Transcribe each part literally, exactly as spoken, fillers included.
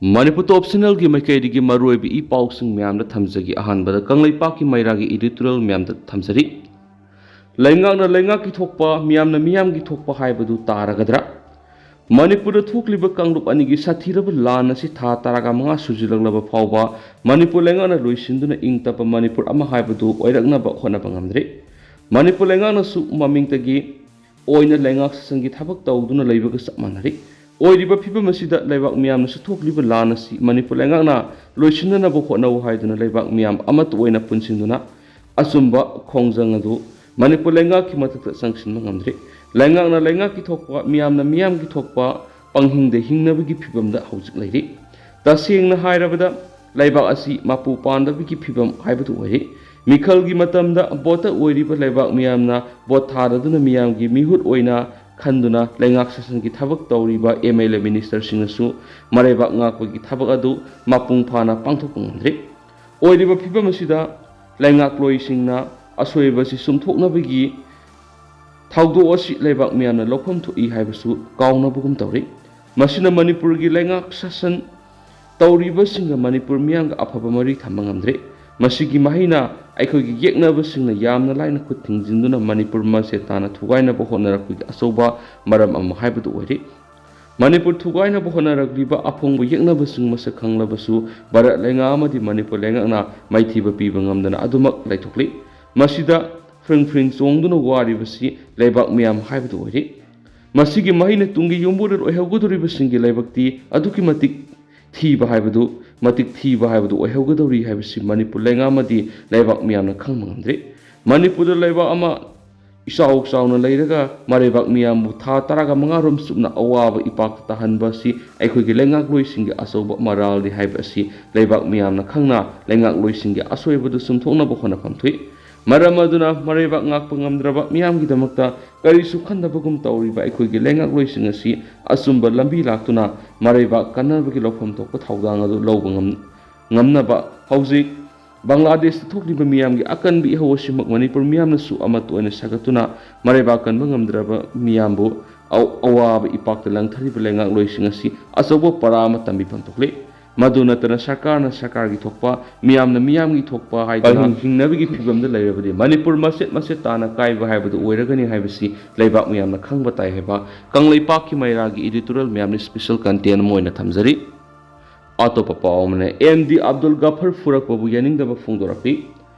ꯃꯅꯤꯄꯨꯔ ꯇꯣꯞ ꯆꯦꯅꯦꯜꯒꯤ ꯃꯥꯏꯀꯩꯗꯒꯤ ꯃꯔꯨꯑꯣꯏꯕ ꯏ ꯄꯥꯎꯁꯤꯡ ꯃꯌꯥꯝꯗ ꯊꯝꯖꯒꯦ꯫ ꯑꯍꯥꯟꯕꯗ ꯀꯪꯂꯩꯄꯥꯛꯀꯤ ꯃꯩꯔꯥꯒꯤ ꯏꯗꯤꯇꯣꯔꯤꯌꯦꯜ ꯃꯌꯥꯝꯗ ꯊꯝꯖꯔꯤ꯫ ꯂꯩꯉꯥꯛꯅ ꯂꯩꯉꯥꯛꯀꯤ ꯊꯣꯛꯄ, ꯃꯤꯌꯥꯝꯅ ꯃꯤꯌꯥꯝꯒꯤ ꯊꯣꯛꯄ ꯍꯥꯏꯕꯗꯨ ꯇꯥꯔꯒꯗ꯭ꯔꯥ? ꯃꯅꯤꯄꯨꯔꯗ ꯊꯣꯛꯂꯤꯕ ꯀꯥꯡꯂꯨꯞ ꯑꯅꯤꯒꯤ ꯁꯥꯊꯤꯔꯕ ꯂꯥꯟ ꯑꯁꯤ ꯊꯥ ꯇꯔꯥꯒ ꯃꯉꯥ ꯁꯨꯖꯤꯜꯂꯛꯂꯕ ꯐꯥꯎꯕ ꯃꯅꯤꯄꯨꯔ ꯂꯩꯉꯥꯛꯅ ꯂꯣꯏꯁꯤꯟꯗꯨꯅ ꯏꯪ ꯇꯞꯄ ꯃꯅꯤꯄꯨꯔ ꯑꯃ ꯍꯥꯏꯕꯗꯨ ꯑꯣꯏꯔꯛꯅꯕ ꯍꯣꯠꯅꯕ ꯉꯝꯗ꯭ꯔꯤ꯫ ꯃꯅꯤꯄꯨꯔ ꯂꯩꯉꯥꯛꯅꯁꯨ ꯃꯃꯤꯡꯇꯒꯤ ꯑꯣꯏꯅ ꯂꯩꯉꯥꯛ ꯁꯥꯁꯟꯒꯤ ꯊꯕꯛ ꯇꯧꯗꯨꯅ ꯂꯩꯕꯒ ꯆꯞ ꯃꯥꯟꯅꯔꯤ꯫ ꯑꯣꯏꯔꯤꯕ ꯐꯤꯕꯝ ꯑꯁꯤꯗ ꯂꯩꯕꯥꯛ ꯃꯤꯌꯥꯝꯅꯁꯨ ꯊꯣꯛꯂꯤꯕ ꯂꯥꯟ ꯑꯁꯤ ꯃꯅꯤꯄꯨꯔ ꯂꯩꯉꯥꯛꯅ ꯂꯣꯏꯁꯤꯟꯅꯅꯕ ꯍꯣꯠꯅꯧ ꯍꯥꯏꯗꯨꯅ ꯂꯩꯕꯥꯛ ꯃꯤꯌꯥꯝ ꯑꯃꯠꯇ ꯑꯣꯏꯅ ꯄꯨꯟꯁꯤꯟꯗꯨꯅ ꯑꯆꯨꯝꯕ ꯈꯣꯡꯖꯪ ꯑꯗꯨ ꯃꯅꯤꯄꯨꯔ ꯂꯩꯉꯥꯛꯀꯤ ꯃꯊꯛꯇ ꯆꯪꯁꯤꯟꯕ ꯉꯝꯗ꯭ꯔꯤ꯫ ꯂꯩꯉꯥꯛꯅ ꯂꯩꯉꯥꯛꯀꯤ ꯊꯣꯛꯄ, ꯃꯤꯌꯥꯝꯅ ꯃꯤꯌꯥꯝꯒꯤ ꯊꯣꯛꯄ ꯄꯪꯍꯤꯡꯗ ꯍꯤꯡꯅꯕꯒꯤ ꯐꯤꯕꯝꯗ ꯍꯧꯖꯤꯛ ꯂꯩꯔꯤ꯫ ꯇꯁꯦꯡꯅ ꯍꯥꯏꯔꯕꯗ ꯂꯩꯕꯥꯛ ꯑꯁꯤ ꯃꯄꯨ ꯄꯥꯟꯗꯕꯒꯤ ꯐꯤꯕꯝ ꯍꯥꯏꯕꯗꯨ ꯑꯣꯏꯔꯤ꯫ ꯃꯤꯈꯜꯒꯤ ꯃꯇꯝꯗ ꯚꯣꯠꯇ ꯑꯣꯏꯔꯤꯕ ꯂꯩꯕꯥꯛ ꯃꯤꯌꯥꯝꯅ ꯚꯣꯠ ꯊꯥꯗꯗꯨꯅ ꯃꯤꯌꯥꯝꯒꯤ ꯃꯤꯍꯨꯠ ꯑꯣꯏꯅ ꯈꯟꯗꯨꯅ ꯂꯩꯉꯥꯛ ꯁꯥꯁꯟꯒꯤ ꯊꯕꯛ ꯇꯧꯔꯤꯕ ꯑꯦꯝ ꯑꯦꯜ ꯑꯦ ꯃꯤꯅꯤꯁꯇꯔꯁꯤꯡꯅꯁꯨ ꯃꯔꯩꯕꯥꯛ ꯉꯥꯛꯄꯒꯤ ꯊꯕꯛ ꯑꯗꯨ ꯃꯄꯨꯡ ꯐꯥꯅ ꯄꯥꯡꯊꯣꯛꯄ ꯉꯝꯗ꯭ꯔꯤ꯫ ꯑꯣꯏꯔꯤꯕ ꯐꯤꯕꯝ ꯑꯁꯤꯗ ꯂꯩꯉꯥꯛꯂꯣꯏꯁꯤꯡꯅ ꯑꯁꯣꯏꯕꯁꯤ ꯆꯨꯝꯊꯣꯛꯅꯕꯒꯤ ꯊꯧꯗꯣꯛ ꯑꯁꯤ ꯂꯩꯕꯥꯛ ꯃꯤꯌꯥꯝꯅ ꯂꯧꯐꯝ ꯊꯣꯛꯏ ꯍꯥꯏꯕꯁꯨ ꯀꯥꯎꯅꯕꯒꯨꯝ ꯇꯧꯔꯤ꯫ ꯃꯁꯤꯅ ꯃꯅꯤꯄꯨꯔꯒꯤ ꯂꯩꯉꯥꯛ ꯁꯥꯁꯟ ꯇꯧꯔꯤꯕꯁꯤꯡꯒ ꯃꯅꯤꯄꯨꯔ ꯃꯤꯌꯥꯝꯒ ꯑꯐꯕ ꯃꯔꯤ ꯊꯝꯕ ꯉꯝꯗ꯭ꯔꯦ꯫ ꯃꯁꯤꯒꯤ ꯃꯍꯩꯅ ꯑꯩꯈꯣꯏꯒꯤ ꯌꯦꯛꯅꯕꯁꯤꯡꯅ ꯌꯥꯝꯅ ꯂꯥꯏꯅ ꯈꯨꯠ ꯊꯤꯡꯖꯤꯟꯗꯨꯅ ꯃꯅꯤꯄꯨꯔ ꯃꯆꯦꯠ ꯇꯥꯅ ꯊꯨꯒꯥꯏꯅꯕ ꯍꯣꯠꯅꯔꯛꯄꯒꯤ ꯑꯆꯧꯕ ꯃꯔꯝ ꯑꯃ ꯍꯥꯏꯕꯗꯨ ꯑꯣꯏꯔꯤ꯫ ꯃꯅꯤꯄꯨꯔ ꯊꯨꯒꯥꯏꯅꯕ ꯍꯣꯠꯅꯔꯛꯂꯤꯕ ꯑꯐꯣꯡꯕ ꯌꯦꯛꯅꯕꯁꯤꯡ ꯃꯁꯛ ꯈꯪꯂꯕꯁꯨ ꯚꯥꯔꯠ ꯂꯩꯉꯥꯛ ꯑꯃꯗꯤ ꯃꯅꯤꯄꯨꯔ ꯂꯩꯉꯥꯛꯅ ꯃꯥꯏꯊꯤꯕ ꯄꯤꯕ ꯉꯝꯗꯅ ꯑꯗꯨꯃꯛ ꯂꯩꯊꯣꯛꯂꯤ꯫ ꯃꯁꯤꯗ ꯐ꯭ꯔꯤꯡ ꯐ꯭ꯔꯤꯡ ꯆꯣꯡꯗꯨꯅ ꯋꯥꯔꯤꯕꯁꯤ ꯂꯩꯕꯥꯛ ꯃꯤꯌꯥꯝ ꯍꯥꯏꯕꯗꯨ ꯑꯣꯏꯔꯤ꯫ ꯃꯁꯤꯒꯤ ꯃꯍꯩꯅ ꯇꯨꯡꯒꯤ ꯌꯨꯝꯕꯨꯔꯦꯜ ꯑꯣꯏꯍꯧꯒꯗꯧꯔꯤꯕꯁꯤꯡꯒꯤ ꯂꯥꯏꯕꯛꯇꯤ ꯑꯗꯨꯛꯀꯤ ꯃꯇꯤꯛ ꯊꯤꯕ ꯍꯥꯏꯕꯗꯨ, ꯃꯇꯤꯛ ꯊꯤꯕ ꯍꯥꯏꯕꯗꯨ ꯑꯣꯏꯍꯧꯒꯗꯧꯔꯤ ꯍꯥꯏꯕꯁꯤ ꯃꯅꯤꯄꯨꯔ ꯂꯩꯉꯥꯛ ꯑꯃꯗꯤ ꯂꯩꯕꯥꯛ ꯃꯤꯌꯥꯝꯅ ꯈꯪꯕ ꯉꯝꯗ꯭ꯔꯤ꯫ ꯃꯅꯤꯄꯨꯔꯗ ꯂꯩꯕꯥꯛ ꯑꯃ ꯏꯆꯥꯎ ꯆꯥꯎꯅ ꯂꯩꯔꯒ ꯃꯔꯩꯕꯥꯛ ꯃꯤꯌꯥꯝꯕꯨ ꯊꯥ ꯇꯔꯥꯒ ꯃꯉꯥꯔꯣꯝ ꯆꯨꯞꯅ ꯑꯋꯥꯕ ꯏꯄꯥꯛꯇ ꯇꯥꯍꯟꯕ ꯑꯁꯤ ꯑꯩꯈꯣꯏꯒꯤ ꯂꯩꯉꯥꯛꯂꯣꯏꯁꯤꯡꯒꯤ ꯑꯆꯧꯕ ꯃꯔꯥꯜꯅꯤ ꯍꯥꯏꯕ ꯑꯁꯤ ꯂꯩꯕꯥꯛ ꯃꯤꯌꯥꯝꯅ ꯈꯪꯅ ꯂꯩꯉꯥꯛꯂꯣꯏꯁꯤꯡꯒꯤ ꯑꯁꯣꯏꯕꯗꯨ ꯆꯨꯝꯊꯣꯛꯅꯕ ꯍꯣꯠꯅꯐꯝ ꯊꯣꯛꯏ꯫ ꯃꯔꯝ ꯑꯗꯨꯅ ꯃꯔꯩꯕꯥꯛ ꯉꯥꯛꯄ ꯉꯝꯗ꯭ꯔꯕ ꯃꯤꯌꯥꯝꯒꯤꯗꯃꯛꯇ ꯀꯔꯤꯁꯨ ꯈꯟꯗꯕꯒꯨꯝ ꯇꯧꯔꯤꯕ ꯑꯩꯈꯣꯏꯒꯤ ꯂꯩꯉꯥꯛꯂꯣꯏꯁꯤꯡ ꯑꯁꯤ ꯑꯆꯨꯝꯕ ꯂꯝꯕꯤ ꯂꯥꯛꯇꯨꯅ ꯃꯔꯩꯕꯥꯛ ꯀꯟꯅꯕꯒꯤ ꯂꯧꯐꯝ ꯊꯣꯛꯄ ꯊꯧꯗꯥꯡ ꯑꯗꯨ ꯂꯧꯕ ꯉꯝ-, ꯉꯝꯅꯕ ꯍꯧꯖꯤꯛ ꯕꯪꯒ꯭ꯂꯥꯗꯦꯁꯇ ꯊꯣꯛꯂꯤꯕ ꯃꯤꯌꯥꯝꯒꯤ ꯑꯀꯟꯕ ꯏꯍꯧ ꯑꯁꯤꯃꯛ ꯃꯅꯤꯄꯨꯔ ꯃꯤꯌꯥꯝꯅꯁꯨ ꯑꯃꯠꯇ ꯑꯣꯏꯅ ꯁꯥꯒꯠꯇꯨꯅ ꯃꯔꯩꯕꯥꯛ ꯀꯟꯕ ꯉꯝꯗ꯭ꯔꯕ ꯃꯤꯌꯥꯝꯕꯨ ꯑꯋꯥꯕ ꯏꯄꯥꯛꯇ ꯂꯪꯊꯔꯤꯕ ꯂꯩꯉꯥꯛꯂꯣꯏꯁꯤꯡ ꯑꯁꯤ ꯑꯆꯧꯕ ꯄꯔꯥ ꯑꯃ ꯇꯝꯕꯤꯐꯝ ꯊꯣꯛꯂꯤ꯫ ꯃꯗꯨ ꯅꯠꯇꯅ ꯁꯔꯀꯥꯔꯅ ꯁꯔꯀꯥꯔꯒꯤ ꯊꯣꯛꯄ, ꯃꯤꯌꯥꯝꯅ ꯃꯤꯌꯥꯝꯒꯤ ꯊꯣꯛꯄ ꯍꯥꯏꯗꯅ ꯍꯤꯡꯅꯕꯒꯤ ꯐꯤꯕꯝꯗ ꯂꯩꯔꯕꯗꯤ ꯃꯅꯤꯄꯨꯔ ꯃꯆꯦꯠ ꯃꯆꯦꯠ ꯇꯥꯅ ꯀꯥꯏꯕ ꯍꯥꯏꯕꯗꯨ ꯑꯣꯏꯔꯒꯅꯤ ꯍꯥꯏꯕꯁꯤ ꯂꯩꯕꯥꯛ ꯃꯤꯌꯥꯝꯅ ꯈꯪꯕ ꯇꯥꯏ ꯍꯥꯏꯕ ꯀꯪꯂꯩꯄꯥꯛꯀꯤ ꯃꯩꯔꯥꯒꯤ editorial ꯃꯌꯥꯝꯅ special content ꯑꯃ ꯑꯣꯏꯅ ꯊꯝꯖꯔꯤ꯫ ꯑꯇꯣꯞꯄ ꯄꯥꯎ ꯑꯃꯅ, ꯑꯦꯝ ꯗꯤ ꯑꯕꯗꯨꯜ ꯒꯐꯔ ꯐꯨꯔꯛꯄꯕꯨ ꯌꯥꯅꯤꯡꯗꯕ ꯐꯣꯡꯗꯣꯔꯛꯂꯤ꯫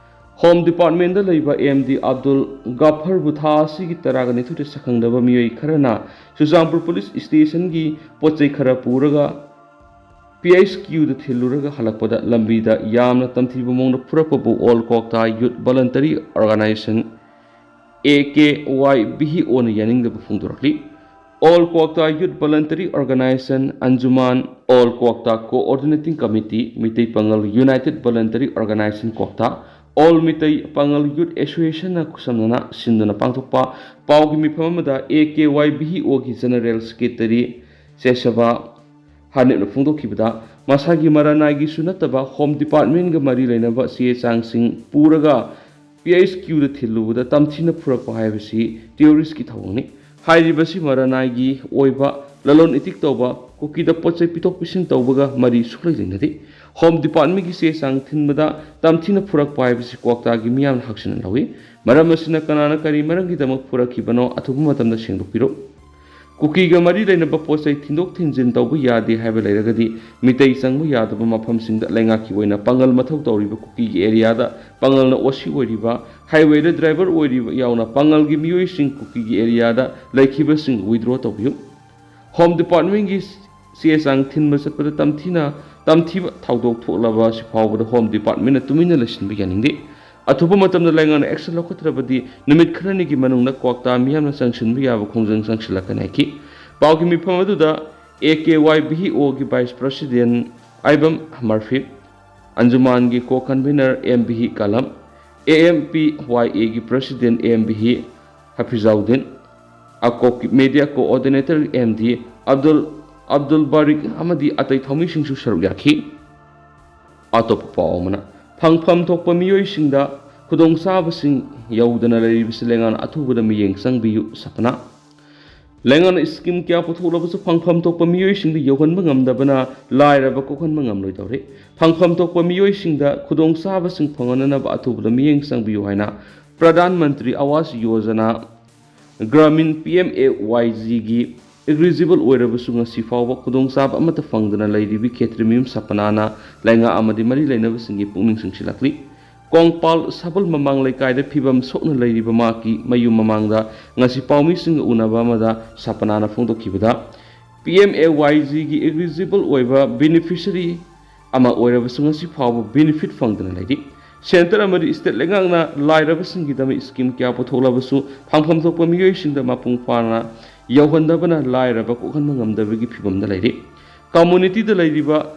Home Department ꯂꯩꯕ ꯑꯦꯝ ꯗꯤ ꯑꯕꯗꯨꯜ ꯒꯐꯔꯕꯨ ꯊꯥ ꯑꯁꯤꯒꯤ ꯇꯔꯥꯒ ꯅꯤꯊꯣꯏꯗ ꯁꯛꯈꯪꯗꯕ ꯃꯤꯑꯣꯏ ꯈꯔꯅ ꯆꯨꯔꯆꯥꯟꯄꯨꯔ police stationꯒꯤ ꯄꯣꯠ ꯆꯩ ꯈꯔ ꯄꯨꯔꯒ ꯄꯤ ꯑꯩꯆ ꯀ꯭ꯌꯨꯗ ꯊꯤꯜꯂꯨꯔꯒ ꯍꯜꯂꯛꯄꯗ ꯂꯝꯕꯤꯗ ꯌꯥꯝꯅ ꯇꯝꯊꯤꯕ ꯃꯑꯣꯡꯗ ꯐꯨꯔꯛꯄꯕꯨ All Kwakta Youth Voluntary Organization, A K Y B O ꯅ ꯌꯥꯅꯤꯡꯗꯕ ꯐꯣꯡꯗꯣꯔꯛꯂꯤ꯫ All Kwakta Youth Voluntary Organization, Anjuman, All Kwakta Coordinating Committee, Meitei ꯄꯥꯉꯜ United Voluntary Organization Kwakta, All Meitei ꯄꯥꯉꯜ Youth Associationꯅ ꯈꯨꯠꯁꯝꯅꯅ ꯁꯤꯟꯗꯨꯅ ꯄꯥꯡꯊꯣꯛꯄ ꯄꯥꯎꯒꯤ ꯃꯤꯐꯝ ꯑꯃꯗ A K Y B O ꯒꯤ General Secretary ꯆꯦꯁꯕꯥ ꯍꯥꯅꯤꯞꯅ ꯐꯣꯡꯗꯣꯛꯈꯤꯕꯗ, ꯃꯁꯥꯒꯤ ꯃꯔꯥꯅꯥꯏꯒꯤꯁꯨ ꯅꯠꯇꯕ Home Departmentꯒ ꯃꯔꯤ ꯂꯩꯅꯕ ꯆꯦ ꯆꯥꯡꯁꯤꯡ ꯄꯨꯔꯒ ꯄꯤ ꯑꯩꯆ ꯀ꯭ꯌꯨꯗ ꯊꯤꯜꯂꯨꯕꯗ ꯇꯝꯊꯤꯅ ꯐꯨꯔꯛꯄ ꯍꯥꯏꯕꯁꯤ terroristꯀꯤ ꯊꯧꯑꯣꯡꯅꯤ꯫ ꯍꯥꯏꯔꯤꯕꯁꯤ ꯃꯔꯥꯅꯥꯏꯒꯤ ꯑꯣꯏꯕ ꯂꯂꯣꯟ ꯏꯇꯤꯛ ꯇꯧꯕ, ꯀꯨꯀꯤꯗ ꯄꯣꯠ ꯆꯩ ꯄꯤꯊꯣꯛ ꯄꯤꯁꯤꯟ ꯇꯧꯕꯒ ꯃꯔꯤ ꯁꯨꯛꯂꯩ ꯂꯩꯅꯗꯦ꯫ Home Departmentꯀꯤ ꯆꯦ ꯆꯥꯡ ꯊꯤꯟꯕꯗ ꯇꯝꯊꯤꯅ ꯐꯨꯔꯛꯄ ꯍꯥꯏꯕꯁꯤ ꯀ꯭ꯋꯥꯛꯇꯥꯒꯤ ꯃꯤꯌꯥꯝꯅ ꯍꯛꯆꯤꯟꯅ ꯂꯧꯏ꯫ ꯃꯔꯝ ꯑꯁꯤꯅ ꯀꯅꯥꯅ ꯀꯔꯤ ꯃꯔꯝꯒꯤꯗꯃꯛ ꯐꯨꯔꯛꯈꯤꯕꯅꯣ ꯑꯊꯨꯕ ꯃꯇꯝꯗ ꯁꯦꯡꯗꯣꯛꯄꯤꯔꯣ꯫ ꯀꯨꯀꯤꯒ ꯃꯔꯤ ꯂꯩꯅꯕ ꯄꯣꯠ ꯆꯩ ꯊꯤꯟꯗꯣꯛ ꯊꯤꯟꯖꯤꯟ ꯇꯧꯕ ꯌꯥꯗꯦ ꯍꯥꯏꯕ ꯂꯩꯔꯒꯗꯤ, ꯃꯤꯇꯩ ꯆꯪꯕ ꯌꯥꯗꯕ ꯃꯐꯝꯁꯤꯡꯗ ꯂꯩꯉꯥꯛꯀꯤ ꯑꯣꯏꯅ ꯄꯥꯉꯜ ꯃꯊꯧ ꯇꯧꯔꯤꯕ ꯀꯨꯀꯤꯒꯤ ꯑꯦꯔꯤꯌꯥꯗ ꯄꯥꯉꯜꯅ ꯑꯣ ꯁꯤ ꯑꯣꯏꯔꯤꯕ, highwayꯗ driver ꯑꯣꯏꯔꯤꯕ ꯌꯥꯎꯅ ꯄꯥꯉꯜꯒꯤ ꯃꯤꯑꯣꯏꯁꯤꯡ ꯀꯨꯀꯤꯒꯤ ꯑꯦꯔꯤꯌꯥꯗ ꯂꯩꯈꯤꯕꯁꯤꯡ withdraw ꯇꯧꯕꯤꯌꯨ꯫ Home Departmentꯀꯤ ꯆꯦ ꯆꯥꯡ ꯊꯤꯟꯕ ꯆꯠꯄꯗ ꯇꯝꯊꯤꯅ, ꯇꯝꯊꯤꯕ ꯊꯧꯗꯣꯛ ꯊꯣꯛꯂꯕ ꯐꯥꯎꯕꯗ Home Departmentꯅ ꯇꯨꯃꯤꯟꯅ ꯂꯩꯁꯤꯟꯕ ꯌꯥꯅꯤꯡꯗꯦ꯫ ꯑꯊꯨꯕ ꯃꯇꯝꯗ ꯂꯩꯉꯥꯛꯅ action ꯂꯧꯈꯠꯇ꯭ꯔꯕꯗꯤ ꯅꯨꯃꯤꯠ ꯈꯔꯅꯤꯒꯤ ꯃꯅꯨꯡꯗ ꯀ꯭ꯋꯥꯛꯇꯥ ꯃꯤꯌꯥꯝꯅ ꯆꯪꯁꯤꯟꯕ ꯌꯥꯕ ꯈꯣꯡꯖꯪ ꯆꯪꯁꯤꯜꯂꯛꯀꯅꯤ ꯍꯥꯏꯈꯤ꯫ ꯄꯥꯎꯒꯤ ꯃꯤꯐꯝ ꯑꯗꯨꯗ A K Y B O ꯒꯤ Vice President ꯑꯥꯏꯕꯝ ꯃꯔꯐꯤ, ꯑꯟꯖꯨꯃꯥꯟꯒꯤ Co-Convener M V Kalam, A M P Y A ꯒꯤ President ꯑꯦꯝ ꯚꯤ ꯍꯐꯤꯖꯥꯎꯗꯤꯟ, ꯑꯀꯣꯛꯀꯤ Media Coordinator M D Abdul, Abdul Barik ꯑꯃꯗꯤ ꯑꯇꯩ ꯊꯧꯃꯤꯁꯤꯡꯁꯨ ꯁꯔꯨꯛ ꯌꯥꯈꯤ꯫ ꯑꯇꯣꯞꯄ ꯄꯥꯎ ꯑꯃꯅ, ꯐꯪꯐꯝ ꯊꯣꯛꯄ ꯃꯤꯑꯣꯏꯁꯤꯡꯗ ꯈꯨꯗꯣꯡꯆꯥꯕꯁꯤꯡ ꯌꯧꯗꯅ ꯂꯩꯔꯤꯕꯁꯤ ꯂꯩꯉꯥꯛꯅ ꯑꯊꯨꯕꯗ ꯃꯤꯠꯌꯦꯡ ꯆꯪꯕꯤꯌꯨ꯫ ꯁꯄꯅꯥ꯫ ꯂꯩꯉꯥꯛꯅ ꯁ꯭ꯀꯤꯝ ꯀꯌꯥ ꯄꯨꯊꯣꯛꯂꯕꯁꯨ ꯐꯪꯐꯝ ꯊꯣꯛꯄ ꯃꯤꯑꯣꯏꯁꯤꯡꯗ ꯌꯧꯍꯟꯕ ꯉꯝꯗꯕꯅ ꯂꯥꯏꯔꯕ ꯀꯣꯛꯍꯟꯕ ꯉꯝꯂꯣꯏꯗꯧꯔꯤ꯫ ꯐꯪꯐꯝ ꯊꯣꯛꯄ ꯃꯤꯑꯣꯏꯁꯤꯡꯗ ꯈꯨꯗꯣꯡꯆꯥꯕꯁꯤꯡ ꯐꯪꯍꯟꯅꯅꯕ ꯑꯊꯨꯕꯗ ꯃꯤꯠꯌꯦꯡ ꯆꯪꯕꯤꯌꯨ ꯍꯥꯏꯅ Pradhan Mantri Awas Yojana Gramin, P M A Y ꯖꯤꯒꯤ ꯏꯂꯤꯖꯤꯕꯜ ꯑꯣꯏꯔꯕꯁꯨ ꯉꯁꯤ ꯐꯥꯎꯕ ꯈꯨꯗꯣꯡꯆꯥꯕ ꯑꯃꯠꯇ ꯐꯪꯗꯅ ꯂꯩꯔꯤꯕꯤ ꯈꯦꯇ꯭ꯔꯤ ꯃꯌꯨꯝ ꯁꯄꯅꯥꯅ ꯂꯩꯉꯥꯛ ꯑꯃꯗꯤ ꯃꯔꯤ ꯂꯩꯅꯕꯁꯤꯡꯒꯤ ꯄꯨꯛꯅꯤꯡ ꯆꯤꯡꯁꯤꯜꯂꯛꯂꯤ꯫ ꯀꯣꯡꯄꯥꯜ ꯁꯕꯜ ꯃꯃꯥꯡ ꯂꯩꯀꯥꯏꯗ ꯐꯤꯕꯝ ꯁꯣꯛꯅ ꯂꯩꯔꯤꯕ ꯃꯍꯥꯛꯀꯤ ꯃꯌꯨꯝ ꯃꯃꯥꯡꯗ ꯉꯁꯤ ꯄꯥꯎꯃꯤꯁꯤꯡꯒ ꯎꯅꯕ ꯑꯃꯗ ꯁꯄꯅꯥꯅ ꯐꯣꯡꯗꯣꯛꯈꯤꯕꯗ, ꯄꯤ ꯑꯦꯝ ꯑꯦ ꯋꯥꯏ ꯖꯤꯒꯤ ꯏꯂꯤꯖꯤꯕꯜ ꯑꯣꯏꯕ ꯕꯦꯅꯤꯐꯤꯁꯔꯤ ꯑꯃ ꯑꯣꯏꯔꯕꯁꯨ ꯉꯁꯤ ꯐꯥꯎꯕ ꯕꯦꯅꯤꯐꯤꯠ ꯐꯪꯗꯅ ꯂꯩꯔꯤ꯫ ꯁꯦꯟꯇꯔ ꯑꯃꯗꯤ ꯁ꯭ꯇꯦꯠ ꯂꯩꯉꯥꯛꯅ ꯂꯥꯏꯔꯕꯁꯤꯡꯒꯤꯗꯃꯛ ꯁ꯭ꯀꯤꯝ ꯀꯌꯥ ꯄꯨꯊꯣꯛꯂꯕꯁꯨ ꯐꯪꯐꯝ ꯊꯣꯛꯄ ꯃꯤꯑꯣꯏꯁꯤꯡꯗ ꯃꯄꯨꯡ ꯐꯥꯅ ꯌꯧꯍꯟꯗꯕꯅ ꯂꯥꯏꯔꯕ ꯀꯣꯛꯍꯟꯕ ꯉꯝꯗꯕꯒꯤ ꯐꯤꯕꯝꯗ ꯂꯩꯔꯤ꯫ ꯀꯝꯃꯨꯅꯤꯇꯤꯗ ꯂꯩꯔꯤꯕ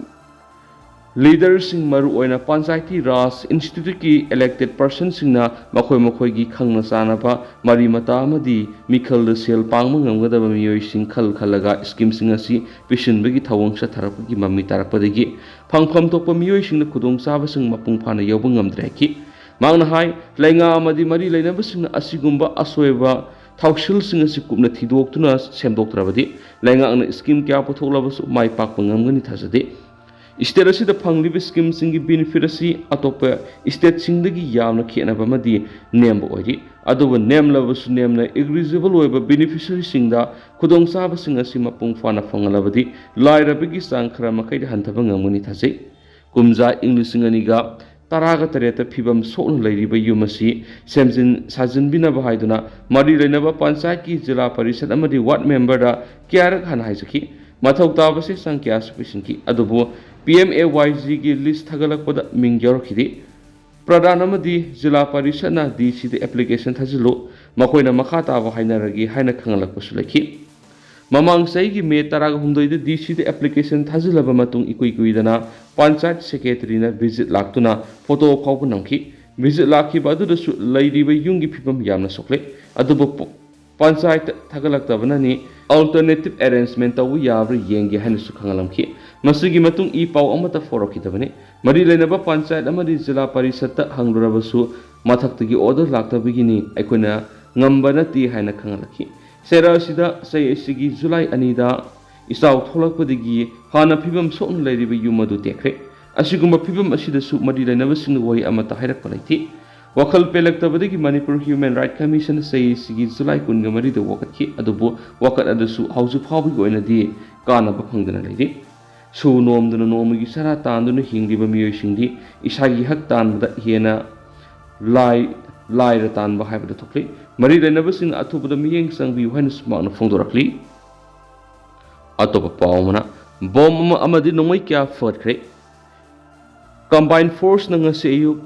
ꯂꯤꯗꯔꯁꯤꯡ, ꯃꯔꯨꯑꯣꯏꯅ ꯄꯟꯆꯥꯌꯇꯤ ꯔꯥꯖ ꯏꯟꯁꯇꯤꯇ꯭ꯌꯨꯠꯀꯤ ꯏꯂꯦꯛꯇꯦꯗ ꯄꯔꯁꯟꯁꯤꯡꯅ ꯃꯈꯣꯏ ꯃꯈꯣꯏꯒꯤ ꯈꯪꯅ ꯆꯥꯟꯅꯕ, ꯃꯔꯤ ꯃꯇꯥ ꯑꯃꯗꯤ ꯃꯤꯈꯜꯗ ꯁꯦꯜ ꯄꯥꯡꯕ ꯉꯝꯒꯗꯕ ꯃꯤꯑꯣꯏꯁꯤꯡ ꯈꯜ ꯈꯜꯂꯒ ꯁ꯭ꯀꯤꯝꯁꯤꯡ ꯑꯁꯤ ꯄꯤꯁꯤꯟꯕꯒꯤ ꯊꯧꯑꯣꯡ ꯆꯠꯊꯔꯛꯄꯒꯤ ꯃꯃꯤ ꯇꯥꯔꯛꯄꯗꯒꯤ ꯐꯪꯐꯝ ꯊꯣꯛꯄ ꯃꯤꯑꯣꯏꯁꯤꯡꯅ ꯈꯨꯗꯣꯡꯆꯥꯕꯁꯤꯡ ꯃꯄꯨꯡ ꯐꯥꯅ ꯌꯧꯕ ꯉꯝꯗ꯭ꯔꯦ ꯍꯥꯏꯈꯤ꯫ ꯃꯍꯥꯛꯅ ꯍꯥꯏ, ꯂꯩꯉꯥꯛ ꯑꯃꯗꯤ ꯃꯔꯤ ꯂꯩꯅꯕꯁꯤꯡꯅ ꯑꯁꯤꯒꯨꯝꯕ ꯑꯁꯣꯏꯕ ꯊꯧꯁꯤꯜꯁꯤꯡ ꯑꯁꯤ ꯀꯨꯞꯅ ꯊꯤꯗꯣꯛꯇꯨꯅ ꯁꯦꯝꯗꯣꯛꯇ꯭ꯔꯕꯗꯤ ꯂꯩꯉꯥꯛꯅ ꯁ꯭ꯀꯤꯝ ꯀꯌꯥ ꯄꯨꯊꯣꯛꯂꯕꯁꯨ ꯃꯥꯏ ꯄꯥꯛꯄ ꯉꯝꯒꯅꯤ ꯊꯥꯖꯗꯦ꯫ ꯁ꯭ꯇꯦꯠ ꯑꯁꯤꯗ ꯐꯪꯂꯤꯕ ꯁ꯭ꯀꯤꯝꯁꯤꯡꯒꯤ ꯕꯦꯅꯤꯐꯤꯠ ꯑꯁꯤ ꯑꯇꯣꯞꯄ ꯁ꯭ꯇꯦꯠꯁꯤꯡꯗꯒꯤ ꯌꯥꯝꯅ ꯈꯦꯠꯅꯕ ꯑꯃꯗꯤ ꯅꯦꯝꯕ ꯑꯣꯏꯔꯤ꯫ ꯑꯗꯨꯕꯨ ꯅꯦꯝꯂꯕꯁꯨ ꯅꯦꯝꯅ ꯏꯂꯤꯖꯤꯕꯜ ꯑꯣꯏꯕ ꯕꯦꯅꯤꯐꯤꯁꯔꯤꯁꯤꯡꯗ ꯈꯨꯗꯣꯡꯆꯥꯕꯁꯤꯡ ꯑꯁꯤ ꯃꯄꯨꯡ ꯐꯥꯅ ꯐꯪꯍꯜꯂꯕꯗꯤ ꯂꯥꯏꯔꯕꯒꯤ ꯆꯥꯡ ꯈꯔ ꯃꯈꯩꯗꯤ ꯍꯟꯊꯕ ꯉꯝꯒꯅꯤ ꯊꯥꯖꯩ꯫ ꯀꯨꯝꯖꯥ ꯏꯪ ꯂꯤꯁꯤꯡ ꯑꯅꯤꯒ ꯇꯔꯥꯒ ꯇꯔꯦꯠꯇ ꯐꯤꯕꯝ ꯁꯣꯛꯅ ꯂꯩꯔꯤꯕ ꯌꯨꯝ ꯑꯁꯤ ꯁꯦꯝꯖꯤꯟ ꯁꯥꯖꯤꯟꯕꯤꯅꯕ ꯍꯥꯏꯗꯨꯅ ꯃꯔꯤ ꯂꯩꯅꯕ ꯄꯟꯆꯥꯌꯠꯀꯤ ꯖꯤꯂꯥ ꯄꯔꯤꯁꯠ ꯑꯃꯗꯤ ꯋꯥꯔꯗ ꯃꯦꯝꯕꯔꯗ ꯀꯌꯥꯔꯛ ꯍꯥꯟꯅ ꯍꯥꯏꯖꯈꯤ꯫ ꯃꯊꯧ ꯇꯥꯕ ꯆꯦ ꯆꯥꯡ ꯀꯌꯥꯁꯨ ꯄꯤꯁꯤꯟꯈꯤ꯫ ꯑꯗꯨꯕꯨ ꯄꯤ ꯑꯦꯝ ꯑꯦ ꯋꯥꯏ ꯖꯤꯒꯤ ꯂꯤꯁ ꯊꯥꯒꯠꯂꯛꯄꯗ ꯃꯤꯡ ꯌꯥꯎꯔꯛꯈꯤꯗꯦ꯫ ꯄ꯭ꯔꯙꯥꯟ ꯑꯃꯗꯤ ꯖꯤꯂꯥ ꯄꯔꯤꯁꯠꯅ ꯗꯤ ꯁꯤꯗ ꯑꯦꯄ꯭ꯂꯤꯀꯦꯁꯟ ꯊꯥꯖꯤꯜꯂꯨ, ꯃꯈꯣꯏꯅ ꯃꯈꯥ ꯇꯥꯕ ꯍꯥꯏꯅꯔꯒꯦ ꯍꯥꯏꯅ ꯈꯪꯍꯜꯂꯛꯄꯁꯨ ꯂꯩꯈꯤ꯫ ꯃꯃꯥꯡ ꯆꯍꯤꯒꯤ ꯃꯦ ꯇꯔꯥꯒ ꯍꯨꯝꯗꯣꯏꯗ ꯗꯤ ꯁꯤꯗ ꯑꯦꯄ꯭ꯂꯤꯀꯦꯁꯟ ꯊꯥꯖꯤꯜꯂꯕ ꯃꯇꯨꯡ ꯏꯀꯨꯏ ꯀꯨꯏꯗꯅ ꯄꯟꯆꯥꯌꯠ ꯁꯦꯀ꯭ꯔꯦꯇꯔꯤꯅ ꯚꯤꯖꯤꯠ ꯂꯥꯛꯇꯨꯅ ꯐꯣꯇꯣ ꯐꯥꯎꯕ ꯅꯝꯈꯤ꯫ ꯚꯤꯖꯤꯠ ꯂꯥꯛꯈꯤꯕ ꯑꯗꯨꯗꯁꯨ ꯂꯩꯔꯤꯕ ꯌꯨꯝꯒꯤ ꯐꯤꯕꯝ ꯌꯥꯝꯅ ꯁꯣꯛꯂꯦ꯫ ꯑꯗꯨꯕꯨ ꯄ-, ꯄꯟꯆꯥꯌꯠꯇ ꯊꯥꯒꯠꯂꯛꯇꯕꯅꯅꯤ ꯑꯜꯇꯔꯅꯦꯇꯤꯚ ꯑꯦꯔꯦꯟꯖꯃꯦꯟ ꯇꯧꯕ ꯌꯥꯕ꯭ꯔꯥ ꯌꯦꯡꯒꯦ ꯍꯥꯏꯅꯁꯨ ꯈꯪꯍꯜꯂꯝꯈꯤ꯫ ꯃꯁꯤꯒꯤ ꯃꯇꯨꯡ ꯏ ꯄꯥꯎ ꯑꯃꯠꯇ ꯐꯥꯎꯔꯛꯈꯤꯗꯕꯅꯤ꯫ ꯃꯔꯤ ꯂꯩꯅꯕ ꯄꯟꯆꯥꯌꯠ ꯑꯃꯗꯤ ꯖꯤꯂꯥ ꯄꯔꯤꯁꯠꯇ ꯍꯪꯂꯨꯔꯕꯁꯨ ꯃꯊꯛꯇꯒꯤ ꯑꯣꯔꯗꯔ ꯂꯥꯛꯇꯕꯒꯤꯅꯤ, ꯑꯩꯈꯣꯏꯅ ꯉꯝꯕ ꯅꯠꯇꯦ ꯍꯥꯏꯅ ꯈꯪꯍꯜꯂꯛꯈꯤ꯫ ꯁꯦꯔꯥ ꯑꯁꯤꯗ ꯆꯍꯤ ꯑꯁꯤꯒꯤ ꯖꯨꯂꯥꯏ ꯑꯅꯤꯗ ꯏꯆꯥꯎ ꯊꯣꯛꯂꯛꯄꯗꯒꯤ ꯍꯥꯟꯅ ꯐꯤꯕꯝ ꯁꯣꯛꯅ ꯂꯩꯔꯤꯕ ꯌꯨꯝ ꯑꯗꯨ ꯇꯦꯛꯈ꯭ꯔꯦ꯫ ꯑꯁꯤꯒꯨꯝꯕ ꯐꯤꯕꯝ ꯑꯁꯤꯗꯁꯨ ꯃꯔꯤ ꯂꯩꯅꯕꯁꯤꯡꯅ ꯋꯥꯍꯩ ꯑꯃꯠꯇ ꯍꯥꯏꯔꯛꯄ ꯂꯩꯇꯦ꯫ ꯋꯥꯈꯜ ꯄꯦꯜꯂꯛꯇꯕꯗꯒꯤ ꯃꯅꯤꯄꯨꯔ ꯍ꯭ꯌꯨꯃꯦꯟ ꯔꯥꯏꯠ ꯀꯃꯤꯁꯟ ꯆꯍꯤ ꯑꯁꯤꯒꯤ ꯖꯨꯂꯥꯏ ꯀꯨꯟꯒ ꯃꯔꯤꯗ ꯋꯥꯀꯠꯈꯤ, ꯑꯗꯨꯕꯨ ꯋꯥꯀꯠ ꯑꯗꯨꯁꯨ ꯍꯧꯖꯤꯛ ꯐꯥꯎꯕꯒꯤ ꯑꯣꯏꯅꯗꯤ ꯀꯥꯟꯅꯕ ꯐꯪꯗꯅ ꯂꯩꯔꯤ꯫ ꯁꯨ ꯅꯣꯝꯗꯨꯅ ꯅꯣꯡꯃꯒꯤ ꯆꯔꯥ ꯇꯥꯟꯗꯨꯅ ꯍꯤꯡꯂꯤꯕ ꯃꯤꯑꯣꯏꯁꯤꯡꯗꯤ ꯏꯁꯥꯒꯤ ꯍꯛ ꯇꯥꯟꯕꯗ ꯍꯦꯟꯅ ꯂꯥꯏ-, ꯂꯥꯏꯔ ꯇꯥꯟꯕ ꯍꯥꯏꯕꯗꯨ ꯊꯣꯛꯂꯤ꯫ ꯃꯔꯤ ꯂꯩꯅꯕꯁꯤꯡꯅ ꯑꯊꯨꯕꯗ ꯃꯤꯠꯌꯦꯡ ꯆꯪꯕꯤꯌꯨ ꯍꯥꯏꯅ ꯁꯨꯃꯥꯡꯅ ꯐꯣꯡꯗꯣꯔꯛꯂꯤ꯫ ꯑꯇꯣꯞꯄ ꯄꯥꯎ ꯑꯃꯅ, ꯕꯣꯝ ꯑꯃ ꯑꯃꯗꯤ ꯅꯣꯡꯃꯩ ꯀꯌꯥ ꯐꯒꯠꯈ꯭ꯔꯦ꯫ ꯀꯝꯕꯥꯏꯟ ꯐꯣꯔꯁꯅ ꯉꯁꯤ ꯑꯌꯨꯛ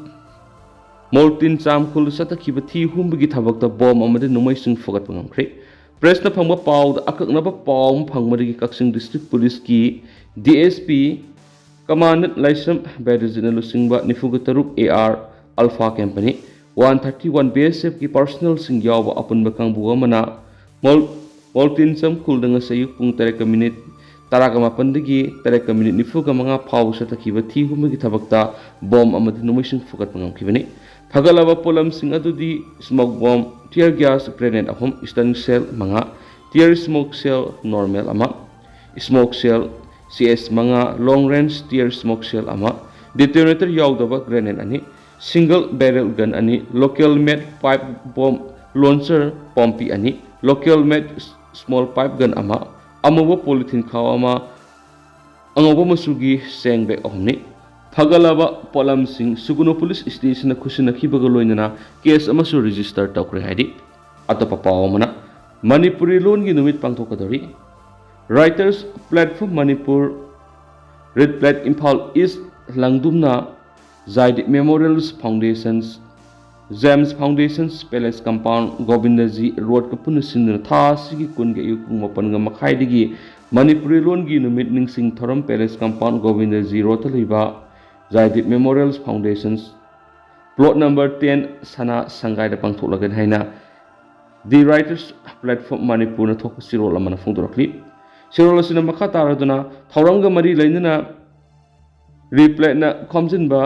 ꯃꯣꯜꯇꯤꯟ ꯆꯥꯝꯈꯨꯜꯗ ꯆꯠꯊꯈꯤꯕ ꯊꯤ ꯍꯨꯝꯕꯒꯤ ꯊꯕꯛꯇ ꯕꯣꯝ ꯑꯃꯗꯤ ꯅꯣꯡꯃꯩꯁꯤꯡ ꯐꯒꯠꯄ ꯉꯝꯈ꯭ꯔꯦ꯫ ꯄ꯭ꯔꯦꯁꯅ ꯐꯪꯕ ꯄꯥꯎꯗ ꯑꯀꯛꯅꯕ ꯄꯥꯎ ꯑꯃ ꯐꯪꯕꯗꯒꯤ ꯀꯛꯆꯤꯡ ꯗꯤꯁꯇ꯭ꯔꯤꯛ ꯄꯨꯂꯤꯁꯀꯤ ꯗꯤ ꯑꯦꯁ ꯄꯤ ꯀꯃꯥꯟꯗꯦꯟ ꯂꯥꯏꯁ꯭ꯔꯝ ꯕꯦꯅꯔꯖꯤꯅ ꯂꯨꯆꯤꯡꯕ ꯅꯤꯐꯨꯒ ꯇꯔꯨꯛ A R alpha company one thirty one B S ꯑꯦꯐꯀꯤ ꯄꯥꯔꯁꯣꯅꯦꯜꯁꯤꯡ ꯌꯥꯎꯕ ꯑꯄꯨꯟꯕ ꯀꯥꯡꯕꯨ ꯑꯃꯅ ꯃꯣꯜ-, ꯃꯣꯜꯇꯤꯟ ꯆꯝꯈꯨꯜꯗ ꯉꯁꯤ ꯑꯌꯨꯛ ꯄꯨꯡ ꯇꯔꯦꯠꯀ ꯃꯤꯅꯤꯠ ꯇꯔꯥꯒ ꯃꯥꯄꯟꯗꯒꯤ ꯇꯔꯦꯠꯀ ꯃꯤꯅꯤꯠ ꯅꯤꯐꯨꯒ ꯃꯉꯥ ꯐꯥꯎꯕ ꯆꯠꯊꯈꯤꯕ ꯊꯤ ꯍꯨꯝꯕꯒꯤ ꯊꯕꯛꯇ ꯕꯣꯝ ꯑꯃꯗꯤ ꯅꯣꯡꯃꯩꯁꯤꯡ ꯐꯨꯒꯠꯄ ꯉꯝꯈꯤꯕꯅꯤ꯫ ꯐꯒꯠꯂꯕ ꯄꯣꯠꯂꯝꯁꯤꯡ ꯑꯗꯨꯗꯤ smoke bomb, tier gas grenade ꯑꯍꯨꯝ, ꯁ꯭ꯇꯟ ꯁꯦꯜ ꯃꯉꯥ, ꯇꯤꯌꯔ ꯁ꯭ꯃꯣꯛ ꯁꯦꯜ ꯅꯣꯔꯃꯦꯜ ꯑꯃ, ꯁ꯭ꯃꯣꯛ ꯁꯦꯜ ꯁꯤ ꯑꯦꯁ ꯃꯉꯥ, ꯂꯣꯡ ꯔꯦꯟꯖ ꯇꯤꯌꯔ ꯁ꯭ꯃꯣꯛ ꯁꯦꯜ ꯑꯃ, ꯗꯤꯇꯣꯅꯦꯇꯔ ꯌꯥꯎꯗꯕ ꯒ꯭ꯔꯦꯅꯦꯗ ꯑꯅꯤ, ꯁꯤꯡꯒꯜ ꯕꯦꯔꯦꯜ ꯒꯟ ꯑꯅꯤ, ꯂꯣꯀꯦꯜ ꯃꯦꯗ ꯄꯥꯏꯞ ꯕꯣꯝ ꯂꯣꯟꯆꯔ ꯄꯣꯝꯄꯤ ꯑꯅꯤ, ꯂꯣꯀꯦꯜ ꯃꯦꯗ ꯁ꯭ꯃꯣꯜ ꯄꯥꯏꯞ ꯒꯟ ꯑꯃ, ꯑꯃꯨꯕ ꯄꯣꯂꯤꯊꯤꯟ ꯈꯥꯎ ꯑꯃ, ꯑꯉꯧꯕ ꯃꯆꯨꯒꯤ ꯆꯦꯡ ꯕꯦꯒ ꯑꯍꯨꯝꯅꯤ꯫ ꯐꯒꯠꯂꯕ ꯄꯣꯠꯂꯝꯁꯤꯡ ꯁꯨꯒꯨꯅꯨ ꯄꯨꯂꯤꯁ ꯁ꯭ꯇꯦꯁꯟꯗ ꯈꯨꯠꯁꯤꯟꯅꯈꯤꯕꯒ ꯂꯣꯏꯅꯅ ꯀꯦꯁ ꯑꯃꯁꯨ ꯔꯦꯖꯤꯁꯇꯔ ꯇꯧꯈ꯭ꯔꯦ ꯍꯥꯏꯔꯤ꯫ ꯑꯇꯣꯞꯄ ꯄꯥꯎ ꯑꯃꯅ, ꯃꯅꯤꯄꯨꯔꯤ ꯂꯣꯟꯒꯤ ꯅꯨꯃꯤꯠ ꯄꯥꯡꯊꯣꯛꯀꯗꯧꯔꯤ꯫ ꯔꯥꯏꯇꯔꯁ ꯄ꯭ꯂꯦꯠꯐꯣꯝ ꯃꯅꯤꯄꯨꯔ, ꯔꯤꯠ ꯄ꯭ꯂꯦꯠ ꯏꯝꯐꯥꯜ ꯏꯁ ꯂꯪꯗꯨꯝꯅ Jaideep memorials foundations, James foundations palace compound, Govindaji ꯔꯣꯗꯀ ꯄꯨꯟꯅ ꯁꯤꯟꯗꯨꯅ ꯊꯥ ꯑꯁꯤꯒꯤ ꯀꯨꯟꯒꯤ ꯑꯌꯨꯛ ꯄꯨꯡ ꯃꯥꯄꯟꯒ ꯃꯈꯥꯏꯗꯒꯤ ꯃꯅꯤꯄꯨꯔꯤ ꯂꯣꯟꯒꯤ ꯅꯨꯃꯤꯠ ꯅꯤꯡꯁꯤꯡ ꯊꯧꯔꯝ ꯄꯦꯂꯦꯁ ꯀꯝꯄꯥꯎꯟ, ꯒꯣꯕꯤꯟꯗꯖꯤ ꯔꯣꯗꯇ ꯂꯩꯕ ꯖꯥꯏꯗꯤꯞ memorials foundations, plot number ten ꯁꯅꯥ ꯁꯪꯒꯥꯏꯗ ꯄꯥꯡꯊꯣꯛꯂꯒꯅꯤ ꯍꯥꯏꯅ ꯗꯤ ꯔꯥꯏꯇꯔꯁ ꯄ꯭ꯂꯦꯠꯐꯣꯝ ꯃꯅꯤꯄꯨꯔꯅ ꯊꯣꯛꯄ ꯆꯦꯔꯣꯜ ꯑꯃꯅ ꯐꯣꯡꯗꯣꯔꯛꯂꯤ꯫ ꯆꯦꯔꯣꯜ ꯑꯁꯤꯅ ꯃꯈꯥ ꯇꯥꯔꯗꯨꯅ ꯊꯧꯔꯝꯒ ꯃꯔꯤ ꯂꯩꯅꯅ ꯔꯤꯞꯂꯦꯠꯅ ꯈꯣꯝꯖꯤꯟꯕ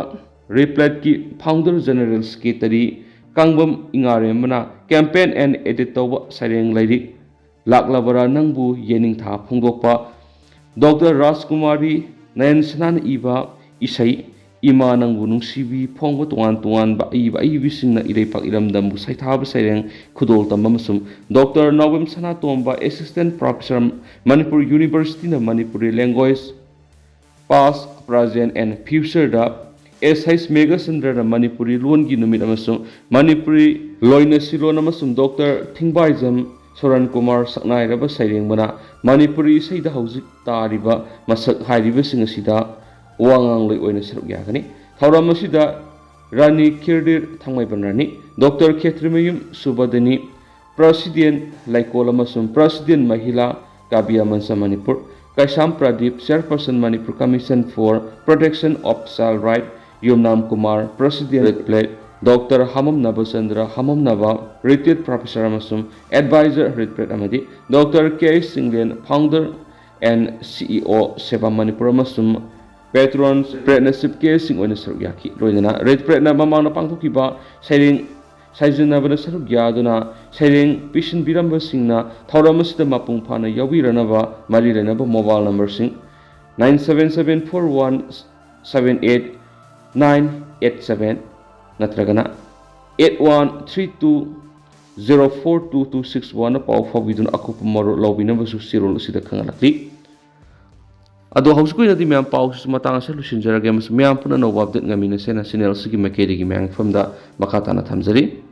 ꯔꯤꯞꯂꯦꯠꯀꯤ ꯐꯥꯎꯟꯗꯔ ꯖꯦꯅꯔꯦꯜ ꯁꯦꯀ꯭ꯔꯦꯇꯔꯤ ꯀꯥꯡꯕꯝ ꯏꯉꯥꯔꯦꯝꯕꯅ campaign and edit ꯇꯧꯕ ꯁꯩꯔꯦꯡ ꯂꯩꯔꯤꯛ ꯂꯥꯛꯂꯕꯔꯥ ꯅꯪꯕꯨ ꯌꯦꯅꯤꯡꯊꯥ ꯐꯣꯡꯗꯣꯛꯄ, ꯗꯣꯛꯇꯔ ꯔꯥꯖꯀꯨꯃꯥꯔꯤ ꯅꯌꯟ ꯁꯅꯥꯅ ꯏꯕ ꯏꯁꯩ ꯏꯃꯥ ꯅꯪꯕꯨ ꯅꯨꯡꯁꯤꯕꯤ ꯐꯣꯡꯕ ꯇꯣꯉꯥꯟ ꯇꯣꯉꯥꯟꯕ ꯑꯏꯕ ꯑꯏꯕꯤꯁꯤꯡꯅ ꯏꯔꯩꯄꯥꯛ ꯏꯔꯝꯗꯝꯕꯨ ꯁꯩꯊꯥꯕ ꯁꯩꯔꯦꯡ ꯈꯨꯗꯣꯜ ꯇꯝꯕ ꯑꯃꯁꯨꯡ doctor Naobem Sanatomba, Assistant Professor, Manipur University-ꯅ Manipuri language, past, present and future-ꯗ ꯑꯦꯁ ꯍꯩꯆ ꯃꯦꯘꯆꯟꯗ꯭ꯔꯅ ꯃꯅꯤꯄꯨꯔꯤ ꯂꯣꯟꯒꯤ ꯅꯨꯃꯤꯠ ꯑꯃꯁꯨꯡ ꯃꯅꯤꯄꯨꯔꯤ ꯂꯣꯏꯅꯁꯤꯂꯣꯟ ꯑꯃꯁꯨꯡ ꯗꯣꯛꯇꯔ ꯊꯤꯡꯕꯥꯏꯖꯝ ꯁꯣꯔꯟ ꯀꯨꯃꯥꯔ ꯁꯛꯅꯥꯏꯔꯕ ꯁꯩꯔꯦꯡꯕꯅ ꯃꯅꯤꯄꯨꯔꯤ ꯏꯁꯩꯗ ꯍꯧꯖꯤꯛ ꯇꯥꯔꯤꯕ ꯃꯁꯛ ꯍꯥꯏꯔꯤꯕꯁꯤꯡ ꯑꯁꯤꯗ ꯋꯥ ꯉꯥꯡꯂꯣꯏ ꯑꯣꯏꯅ ꯁꯔꯨꯛ ꯌꯥꯒꯅꯤ꯫ ꯊꯧꯔꯝ ꯑꯁꯤꯗ ꯔꯥꯅꯤ ꯈꯤꯔꯗꯤꯔ ꯊꯥꯡꯃꯩꯕꯟ ꯔꯥꯅꯤ, ꯗꯣꯛꯇꯔ ꯈꯦꯇ꯭ꯔꯤꯃꯌꯨꯝ ꯁꯨꯕꯗꯅꯤ, President ꯂꯩꯀꯣꯜ ꯑꯃꯁꯨꯡ President Mahila Kabiya Manch Manipur, Keisham Pradip, Chairperson Manipur Commission for Protection of Child Right, Yumnam Kumar, President ꯔꯤꯠꯄ꯭ꯂꯦꯠ, doctor Hamomnaba Chandra Hamomnaba, Retired Professor ꯑꯃꯁꯨꯡ Advisor ꯔꯤꯠꯄ꯭ꯂꯦꯠ ꯑꯃꯗꯤ doctor K H Chinglen, Founder and CEO ꯁꯦꯕꯥ ꯃꯅꯤꯄꯨꯔ ꯑꯃꯁꯨꯡ Patrons ꯔꯤꯠꯄ꯭ꯂꯦꯠꯅ Chief Guest-ꯁꯤꯡ ꯑꯣꯏꯅ ꯁꯔꯨꯛ ꯌꯥꯈꯤ꯫ ꯂꯣꯏꯅꯅ ꯔꯤꯠꯄ꯭ꯂꯦꯠꯅ ꯃꯃꯥꯡꯗ ꯄꯥꯡꯊꯣꯛꯈꯤꯕ ꯁꯩꯔꯦꯡ ꯁꯥꯏꯖꯤꯟꯅꯕꯗ ꯁꯔꯨꯛ ꯌꯥꯗꯨꯅ ꯁꯩꯔꯦꯡ ꯄꯤꯁꯤꯟꯕꯤꯔꯝꯕꯁꯤꯡꯅ ꯊꯧꯔꯝ ꯑꯁꯤꯗ ꯃꯄꯨꯡ ꯐꯥꯅ ꯌꯥꯎꯕꯤꯔꯅꯕ ꯃꯔꯤ ꯂꯩꯅꯕ mobile number-ꯁꯤꯡ nine seven seven four one seven eight nine eight seven ꯅꯠꯇ꯭ꯔꯒꯅ eight one three two zero four two two six one-ꯗ ꯄꯥꯎ ꯐꯥꯎꯕꯤꯗꯨꯅ ꯑꯀꯨꯞꯄ ꯃꯔꯣꯜ ꯂꯧꯕꯤꯅꯕꯁꯨ ꯆꯦꯔꯣꯜ ꯑꯁꯤꯗ ꯈꯪꯍꯜꯂꯛꯂꯤ꯫ ꯑꯗꯣ ꯍꯧꯖꯤꯛꯀꯤ ꯑꯣꯏꯅꯗꯤ ꯃꯌꯥꯝ ꯄꯥꯎꯁꯤꯁꯨ ꯃꯇꯥꯡ ꯑꯁꯤꯗ ꯂꯣꯏꯁꯤꯟꯖꯔꯒꯦ ꯑꯃꯁꯨꯡ ꯃꯌꯥꯝ ꯄꯨꯟꯅ ꯑꯅꯧꯕ update ꯉꯥꯏꯃꯤꯟꯅꯁꯦꯅ channel ꯑꯁꯤꯒꯤ ꯃꯥꯏꯀꯩꯗꯒꯤ ꯃꯌꯥꯝꯒꯤ ꯃꯐꯝꯗ ꯃꯈꯥ ꯇꯥꯅ ꯊꯝꯖꯔꯤ꯫